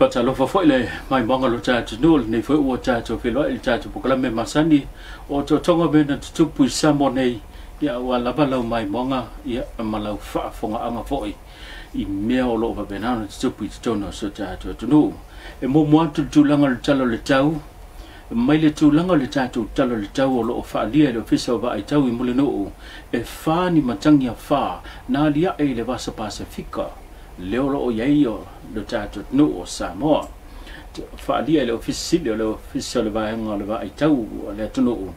Faatalofa foi le maimoaga o lo tatou atunuu, lenei foi ua tatou feiloai i le tatou polokalame masani o Otootoga Mea na Tutupu i Samoa nei, ia aua lava lau maimoaga ia ma lau faafofogaaga foi i mea o lo o faapena ona tutupu i totonu o si o tatou atunuu. E muamua atu le tulaga o le tala o le tau, mai le tulaga o le tatou tala o le tau o lo o faaalia e le Ofisa o Vaai Tau i Mulinuu, e fa ni matagi afa na aliae i le Vasa Pasefika lea o lo o i ai lo tatou atunuu o Samoa. Faaalia e le Ofisa Sili o le Ofisa o le Vaega o le Vaai Tau o le atunuu,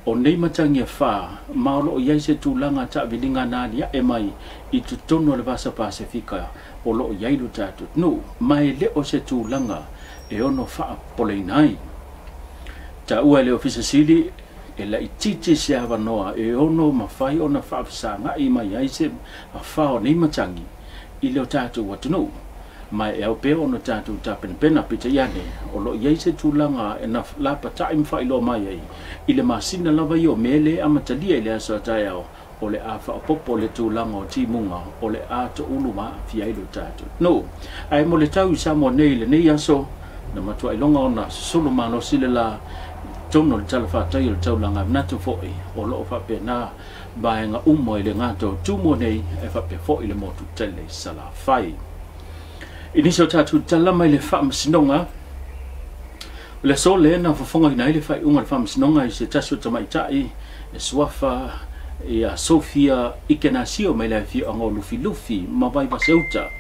o nei matagi afa ma o lo o i ai se tulaga taaviliga na aliae mai i totonu o le Vasa Pasefika o lo o i ai lo tatou atunuu, ma e le o se tulaga e ono faapopoleina ai. Taua e le Ofisa Sili e laitiiti se avanoa e ono mafai ona faafesagai mai ai se afa o nei matagi i le o tatou atunuu, ma e ao pea ona tatou tapenapena. Peitai ane, o lo o i ai se tulaga e na lapatai ma faailoa mai ai i le masina lava ia o Me le amatalia i le aso a taeao, o le a faaopoopo le tulaga o timuga o le a toulu ma aafia ai lo tatou atunuu. Ae mo le tau i Samoa nei i lenei aso, na matuai loga ona susulu malosi le la i totonu o le talafatai o le taulaga, manatu foi o lo o faapena vaega uma i le gata o Tumua nei e faapea foi le motu tele i Salafai. I nisi o tatou tala mai le Faamasinoga, o le aso lea na fofogaina ai le faaiuga o le Faamasinoga i se tasi o tamaitai e suafa ia Sofia Ikenasio mai le afioaga o Lufilufi ma Vaivaseuta.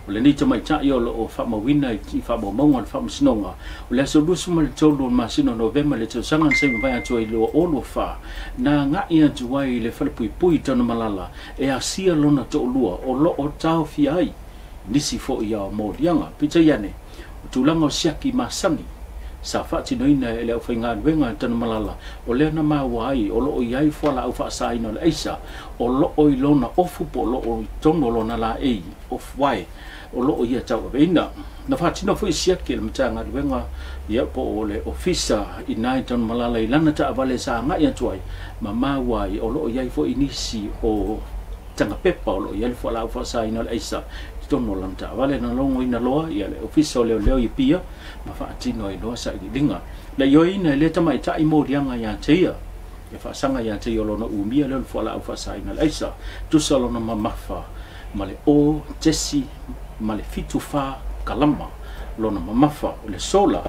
O lenei tamaitai o lo o faamauina i faamaumauga o le Faamasinoga o le aso 23 o le masina o Novema le tausaga na se i mavae atu ai 2024, na agai atu ai i le falepuipui i Tanumalala e asia lona toalua o lo o taofia ai nisi foi ao moliaga. Peitai ane, o tulaga o siaki masani sa faatinoina e le aufaigaluega a Tanumalala, o lea na maua ai o lo o i ai fualaau faasaina o le aisa o lo o i lona ofu po o lo o i totonu o lona laei ofu wae o lo o ia tauaveina. Na faatino foi siaki e le Matagaluega ia po o le Ofisa i ina i Tanumalala i lana taavale sa agai atu ai ma maua ai o lo o i ai foi nisi o tagapepa o lo o i ai le fualaau faasaina o le aisa i totonu o lana taavale. Na logoina loa ia le Ofisa o Leoleo i Apia ma faatino ai loa sailiiliga. Na ioeina e lea tamaitai moliaga ia te ia e faasaga ia te ia o lona umia lea o le fualaau faasaina o le aisa, tusa lona mamafa ma le o tesi ma le 74 kalama lona mamafa. O le sola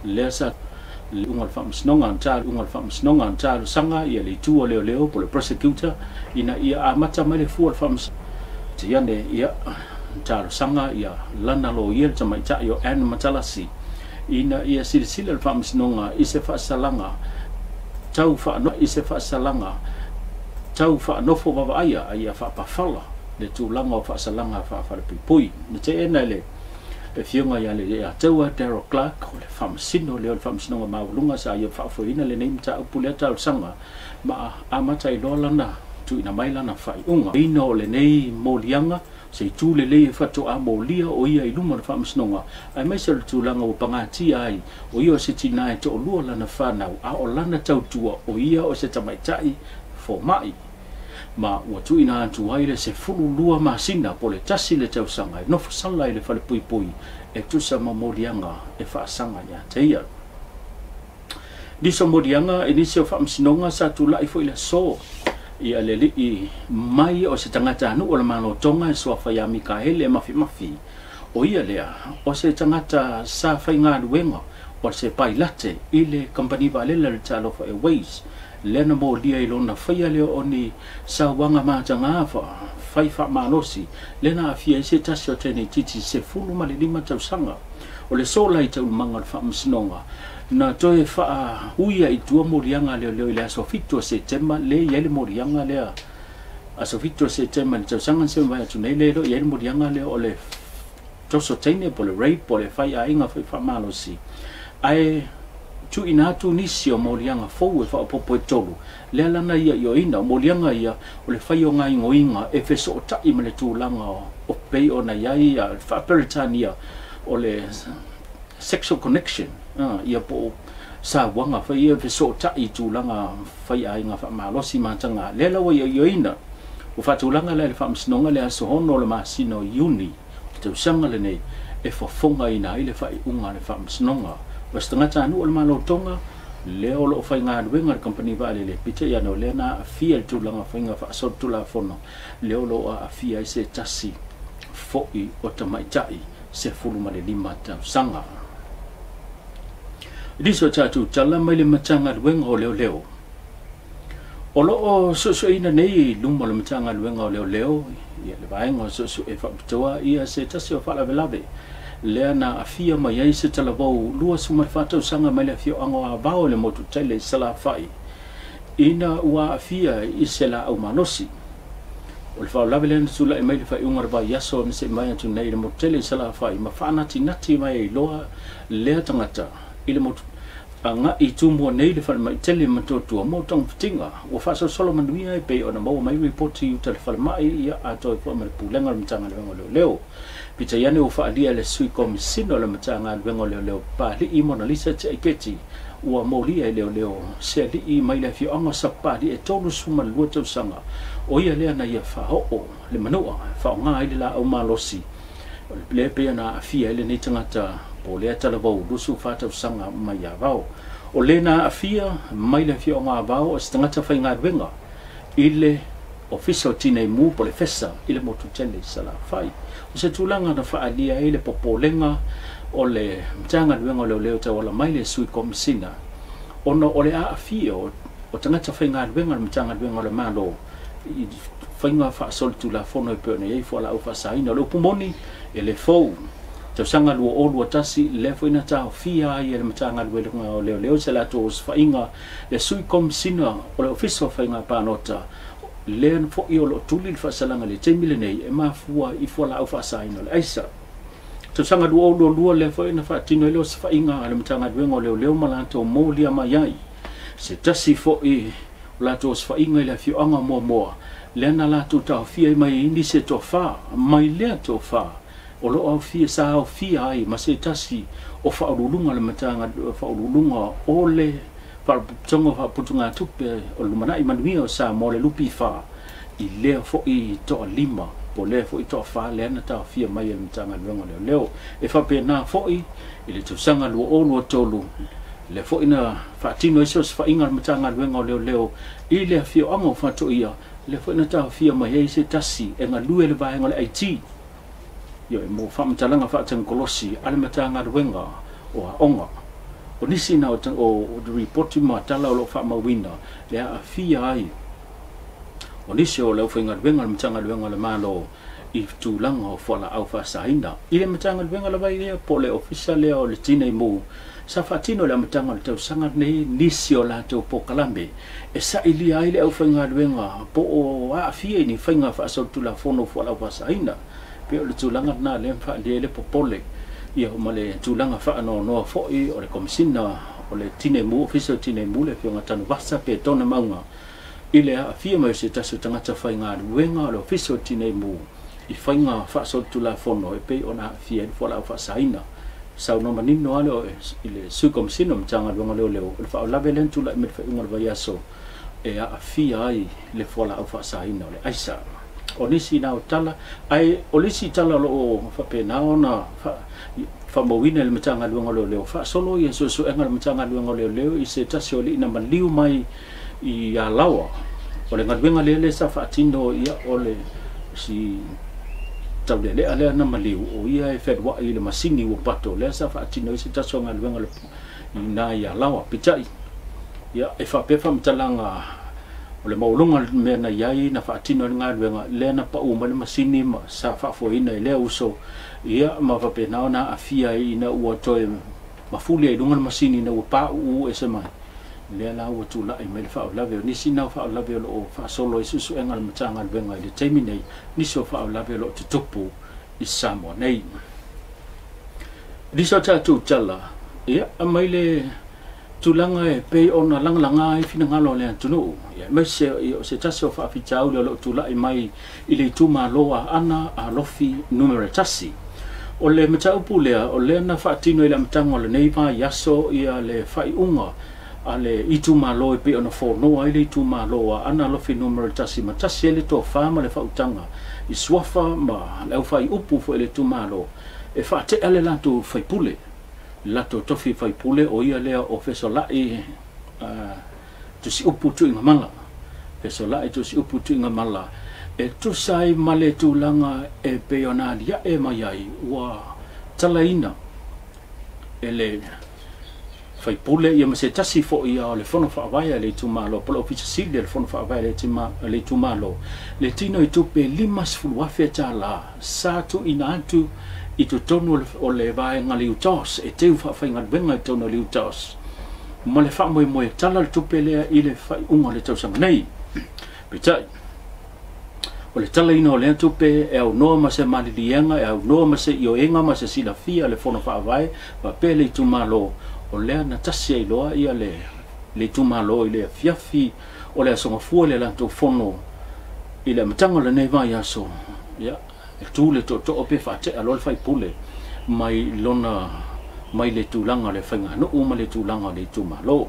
lea sa le uga o le Faamasinoga uga o le Faamasinoga na talosaga ia le itu o leoleo po o le prosecutor ina ia amata mai le fua o le Faamasinoga tiane ia talosaga ia lana loia le tamaitai o Anne Matalasi ina ia silasila le Faamasinoga i se faasalaga tau faano i se faasalaga tau faanofo vaavaaia a ia faapafala le tulaga o faasalaga faafalepuipui. Na teena e le afioga ia le Leiataua Daryl Clark o le Faamasino lea o le Faamasinoga Maualuga sa ia faafoeina lenei mataupu lea talosaga ma amata ai loa lana tuuina mai lana faaiuga. Ina o lenei moliaga se itu lelei e faatoa molia o ia i luma o le Faamasinoga, aemaise o le tulaga ua pagatia ai o ia o se tina e toalua lana fanau, a o lana tautua o ia o se tamaitai fomai, ma ua tuuina atu ai le 12 masina po o le 1 le tausaga e nofo sala i le falepuipui e tusa ma moliaga e faasaga ia te ia. Nisi o moliaga i nisi o Faamasinoga sa tulai foi le aso ia le alii mai o se tagatanuu o le Malo Tonga e suafa ia Mikaele Mafimafi, o ia lea o se tagata sa faigaluega o se pailate i le kamupani vaalele a le Talofa Airways, lea na molia i lona faia lea o ni sauaga mataga fai faamalosi lea na aafia ai se tasi o teineitiiti 15 tausaga. O le sola i taualumaga o le Faamasinoga na toe faauia i tua moliaga leoleo i le aso 7 o Setema le i ai le moliaga lea aso 7 o Setema i le tausaga na se mavae atu nei le i ai le moliaga lea o le toso teine po o le rape po o le faiaiga fai faamalosi, ae tuuina atu nisi o moliaga fou e faaopoopo e tolu lea lana ia ioeina. O moliaga ia o le fai o gaoioiga e fesootai ma le tulaga o pei ona i ai faa-Peretania o le sexual connection ia po o sauaga fai ia fesootai i tulaga faiaiga faamalosi mataga lea laua ia ioeina. Ua faatulaga lea i le Faamasinoga le aso 6 o le masina o Iuni o le tausaga lenei e fofogaina ai le faaiuga a le Faamasinoga. O se tagatanuu o le Malo o Toga, lea o loo faigaluega le kamupani vaalele, peitai ane o lea na aafia i le tulaga faiga faasolitulafono, lea o loo aafia ai se tasi foi o tamaitai 15 tausaga. Nisi o tatou tala mai le Matagaluega o Leoleo. O loo suesueina nei i luma o le Matagaluega o Leoleo ia le vaega o suesue faapitoa ia se tasi o faalavelave lea na aafia mai ai se talavou 24 tausaga mai le afioaga o Avao i le motu tele i Salafai ina ua aafia i se laau malosi. O le faalavelave lea na tulai mai le faaiuga o le vaiaso na sei mai atu nei i le motu tele i Salafai ma faanatinati mai ai loa lea tagata i le motu agai i Tumua nei le falemai tele ma Motootua mo togafitiga. Ua faasolosolo manuia e pei ona maua mai ripoti i uta i le falemai ia atoa ai foi ma le pulega o le Matagaluega o Leoleo. Peitai ane ua faaalia e le Sui Komisina o le Matagaluega o Leoleo Papalii Monalisa Tiaiketi ua molia e leoleo se alii mai le afioaga o Sapapalii e 32 tausaga o ia lea na ia faaoo le manua e faaaoga ai le laau malosi o le pei ona aafia ai lenei tagata po o lea talavou 24 tausaga mai Avao. O le na aafia mai le afioaga Avao o se tagata faigaluega i le Ofisa o Tinei Mu po o le FESA i le motu tele i Salafai. O se tulaga na faaalia ai le popolega o le Matagaluega o Leoleo tauala mai le Sui Komisina ona o le aafia o tagata faigaluega o le Matagaluega o le Malo i faiga faasolitulafono e pei ona i ai fualaau faasaina. O le upu moni e le fou tausaga 2021 lea foi na taofia ai e le Matagaluega o Leoleo se latou osofaiga le Sui Komisina o le Ofisa o Faiga Palota lea foi o loo tuli le faasalaga i le taimi lenei e mafua i fualaau faasaina o le aisa. Tausaga 2022 lea foi na faatino ai le osofaiga a le Matagaluega o Leoleo ma latou molia mai ai se tasi foi o latou osofaiga i le afioaga Muamoa lea na latou taofia ai mai ai nisi e toafa mai lea toafa o loo aofia sa aofia ai ma se tasi o faauluuluga le Matagaluega faauluuluga o le Faalapotopotoga o Faaputugatupe o le Lumanai Manuia o Samoa le LPF i lea foi toalima po o lea foi toafa lea na taofia mai e le Matagaluega o Leoleo. E faapena foi i le tausaga 2023 lea foi na faatino ai se osofaiga a le Matagaluega o Leoleo i le afioaga o Faatoia lea foi na taofia mai ai se tasi e galue le vaega o le IT ia mo faamatalaga faatekonolosi a le Matagaluega o Aoga. O nisi na o ripoti ma tala o loo faamauina le aafia ai o nisi o le aufaigaluega o le Matagaluega o le Malo i tulaga o fualaau faasaina. I le Matagaluega lava ia po o le Ofisa lea o le Tinei Mu sa faatino i le amataga o le tausaga lenei nisi o latou polokalame e sailia ai le aufaigaluega po o aafia i ni faiga faasolitulafono o fualaau faasaina. Pei o le tulaga lena lea na faaalia ai le popole ia ma le tulaga faanoanoa foi o le Komisina o le Tinei Mu, Ofisa o le Tinei Mu le Afioga Tanuvasa pe Tona Mauga i le aafia mai o se tasi o tagata faigaluega o le Ofisa o le Tinei Mu i faiga faasolitulafono e pei ona aafia ai le fualaau faasaina. Saunoa manino lava i le Sui Komisina o le Matagaluega o Leoleo o le faalavelave lea na tulai mai le faaiuga o le vaiaso e aafia ai le fualaau faasaina o le aisa. O nisi na o tala, ae o le isi tala o loo faapena ona faamauina i le Matagaluega o Leoleo faasolo ia suesuega a le Matagaluega o Leoleo i se tasi o alii na maliu mai i Alaoa. O le galuega lea lea sa faatino ia o le si taulealea lea na maliu o ia e fealuai i le masini ua pato lea sa faatino ai se tasi o galuega i na i Alaoa. Peitai ia e faapea faamatalaga o le maualuga o le mea na i ai na faatino ai le galuega lea na pau mai le masini ma sa faafoeina i lea uso ia ma faapena ona aafia ai ina ua toe mafuli ai i luga le masini ina ua pauu ese mai lea la ua tulai mai le faalavelave. O nisi na o faalavelave o loo faasolo ai suesuega a le Matagaluega i le taimi nei, nisi o faalavelave o loo tutupu i Samoa nei. Nisi o tatou tala ia mai le tulaga e pei ona lagalaga ai finagalo o le atunuu ia aemaise o se tasi o faafitauli o loo tulai mai i le itumalo Aana Alofi numera 1. O le mataupu lea o lea na faatino i le amataga o lenei vaiaso ia le faaiuga a le itumalo e pei ona fonoa ai le itumalo Aana Alofi numera 1 ma tasi ai le tofa ma le faautaga i suafa ma le aufaiupu foi i le itumalo. e faate'a le latou faipule, le latou tofi faipule o ia lea o Fesola'i Tusiupu Tuigamala, Fesola'i Tusiupu Tuigamala, e tusa ai ma le tulaga e pei ona alia'e mai ai ua talaina e le faipule ia ma se tasi foi o le fono faavae a le itumalo po o le Ofisa Sili o le fono faavae a le itumalo le tino i tupe $50,000 tālā sa tuuina atu i totonu o le vaega le UTOS e teu faafaigaluega i totonu o le UTOS ma le faamoemoe tala le tupe lea i le faaiuga o le tausaga nei. Peitai, o le talaina o lea tupe e aunoa ma se maliliega, e aunoa ma se ioega ma se silafia le fono faavae faapea le itumalo, o lea na tasi ai loa ia le itumalo i le afiafi o le aso Gafua le latou fono i le amataga o lenei vaiaso. Ia, e tu le tootoo pe faatea loa le faipule mai lona mai le tulaga o le faiganuu ma le tulaga o le itumalo.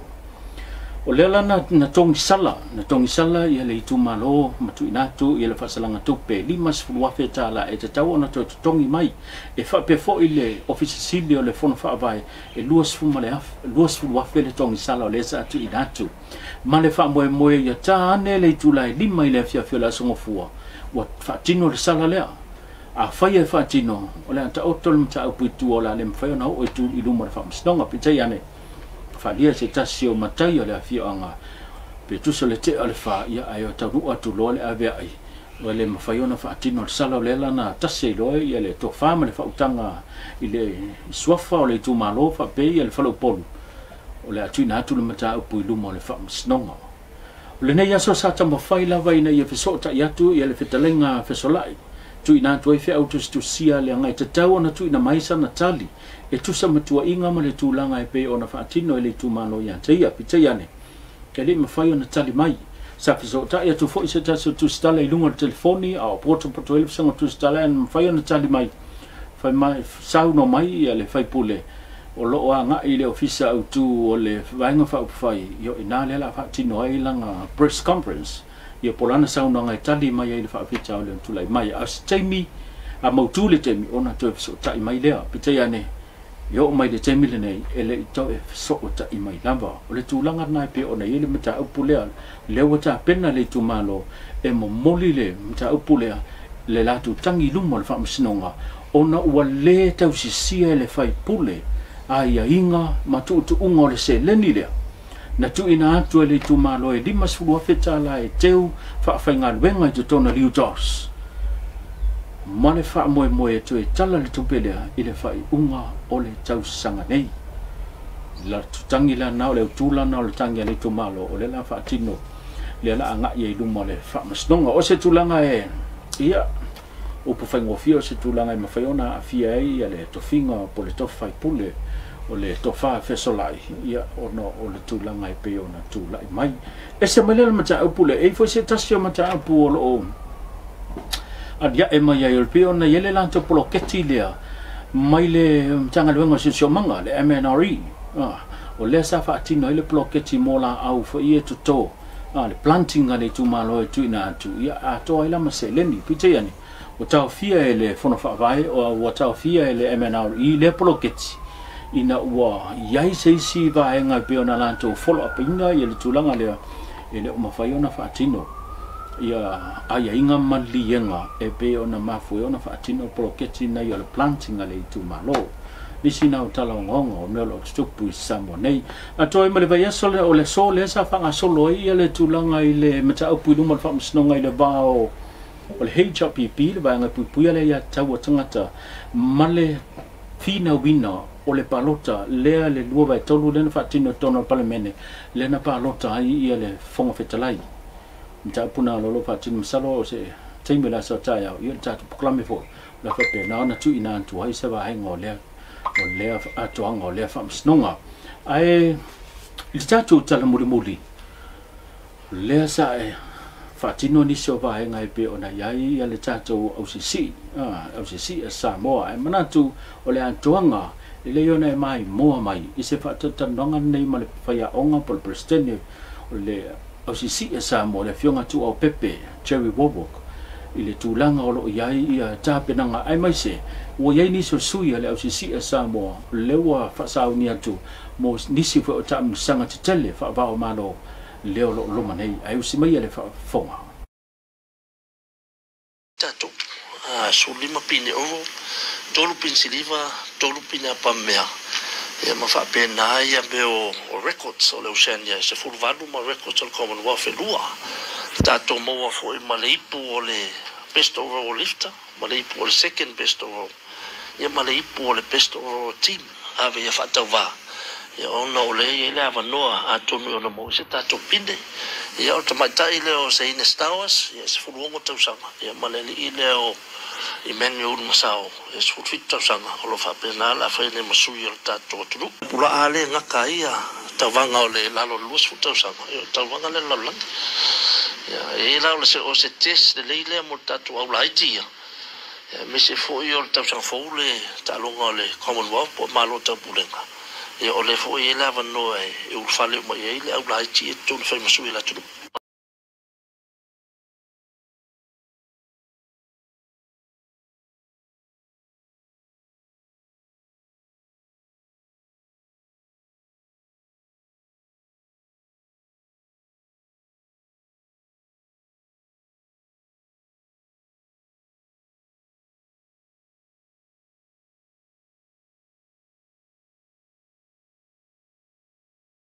O lea la na togisala ia le itumalo ma tuuina atu ia le faasalaga tupe $50,000 tālā e tatau ona toe totogi mai e faapea foi le Ofisa Sili o le fono faavae e $20,000 le togisala o lea sa tuuina atu ma le faamoemoe ia tā ane le itula e 5 i le afiafi o le aso Gafua ua faatino le sala lea. A fai e faatino o le taoto le mataupu i tua o le a le mafai ona oo i tu i luma o le faamasinoga. Peitai ane faalia se tasi o matai o le afioaga pe tusa le tea o le fa ia ae o taunuu atu loa le aveai o le mafai ona faatino le sala o lea la na tasi ai loa ia le tofa ma le faautaga i le suafa o le itumalo faapea ia le faleupolu o le a tuuina atu le mataupu i luma o le faamasinoga. O lenei aso sa taumafai lava ina ia fesootai atu ia le fetalaiga Fesola'i tuuina atu ai feau tusitusia le agai tatau ona tuuina mai sana tali e tusa matuaiga ma le tulaga e pei ona faatino e le itumalo ia te ia. Peitai ane e le mafai ona tali mai. Sa fesootai atu foi se tasi o tusitala i luga o le telefoni a o potopoto ai le fesoga tusitala e mafai ona tali mai. Fai mai saunoa mai ia le faipule o loo agai i le ofisa autu o le vaega faaupufai ia ina lea la faatino ai lana press conference ia po lana saunoaga e tali mai ai le faafitauli ona tulai mai. A o se taimi a mautu le taimi ona toe fesootai mai lea. Peitai ane i oo mai le taimi lenei e le i toe fesootai mai lava. O le tulaga lena e pei ona i ai le mataupu lea, lea ua tapena le itumalo e momoli le mataupu lea le latou tagi i luma o le faamasinoga ona ua le tausisia e le faipule aiaiga ma tuutuuga o le seleni lea na tuuina atu e le itumalo e $50,000 tālā e teu faafaigaluega i totonu o le UTOS ma le faamoemoe e toe tala le tupe lea i le faaiuga o le tausaga nei. La tutangi lana o le autu lana o le tagi a le itumalo o lea la faatino lea la agai ai luma o le faamasinoga. O se tulaga e ia upu faigofie o se tulaga e mafai ona aafia ai ia le tofiga po o le tofi faipule o le tofa Fesola'i ia ona o le tulaga e pei ona tulai mai. Ese mai lea le mataupu lea, e i foi se tasi o mataupu o loo alia'e mai ai o le pei ona i ai le latou poloketi lea mai le Matagaluega o Siosiomaga, le MNRE. O lea sa faatino ai le poloketi mo laau foi e toto le planting a le itumalo e tuuina atu ia atoa ai la ma seleni. Peitai ane ua taofia e le fono faavae ua taofia e le MNRE lea poloketi ina ua iai se isi vaega e pei ona latou follow up ina ia le tulaga lea e le o mafai ona faatino ia aiaiga ma liliega e pei ona mafua ona faatino poloketi nei o le planting a le itumalo. Nisi na o tala ogaoga o mea o loo tutupu i Samoa nei. Atoa ai ma le vaiaso o le aso lea sa faagasolo ai ia le tulaga i le mataupu i luma o le faamasinoga i le va o le HRPP, le vaega puipuia le ia tau a tagata ma le finauina o le palota lea le 2/3 lea na faatino i totonu o le Palemene lea na palota ai ia le Fofoga Fetalai. Mataupu na o loo faatino masalo o se taimi o le aso a taeao ia le tatou proklame foi la faapena ona tuuina atu ai se vaega o lea atoaga o lea faamasinoga. Ae i le tatou tala mulimuli lea sa e faatino nisi o vaega e pei ona i ai ia le tatou ausiisii a Samoa. Ae manatu o le atoaga e lelei ona e maimoa mai i se faatautanoaga lenei ma le faiaoga po o le Peresetene o le ausiisii a Samoa, le afioga Tuuaupepe Jerry Warwick, I le tulaga o loo i ai ia tapenaga, aemaise ua i ai nisi o sui a le ausiisia Samoa lea ua faasauni atu mo nisi foi o taamilosaga tetele faavao malo lea o loo loma nei, ae usi mai le faafofoga. Tatou 15 pine oro, 3 pine siliva, 3 pine apamea, ia ma faapena ia mea o records o le Oceania e 18 ma records o le Commonwealth e 2. Tatou maua foi ma le ipu o le best overall lifter, ma le ipu o le second best overall, ia ma le ipu o le best overall team. Ave ia faatauvā, ia ona o lea e i ai le avanoa atonu e ona maua se tatou pine. Ia o le tamaitai lea o Seine Stowers, ia e 16 tausaga, ia ma le alii lea o Emmanuel Masao e 17 tausaga, o lo o faapena le afai nei ma sui o le tatou atunuu. Pulaa le gata ia tauvaga o le lalo o le 20 tausaga, ia o le tauvaga lea o le lalolagi. Ia e i ai la o se test lelei lea mo le tatou aulaiti ia, aemaise foi o le tausaga fou le taaloga o le Commonwealth po o Malo Taupulega. Ia o lea foi e i ai le avanoa e ulufale uma i ai le aulaiti e totonu fai ma sui o le atunuu.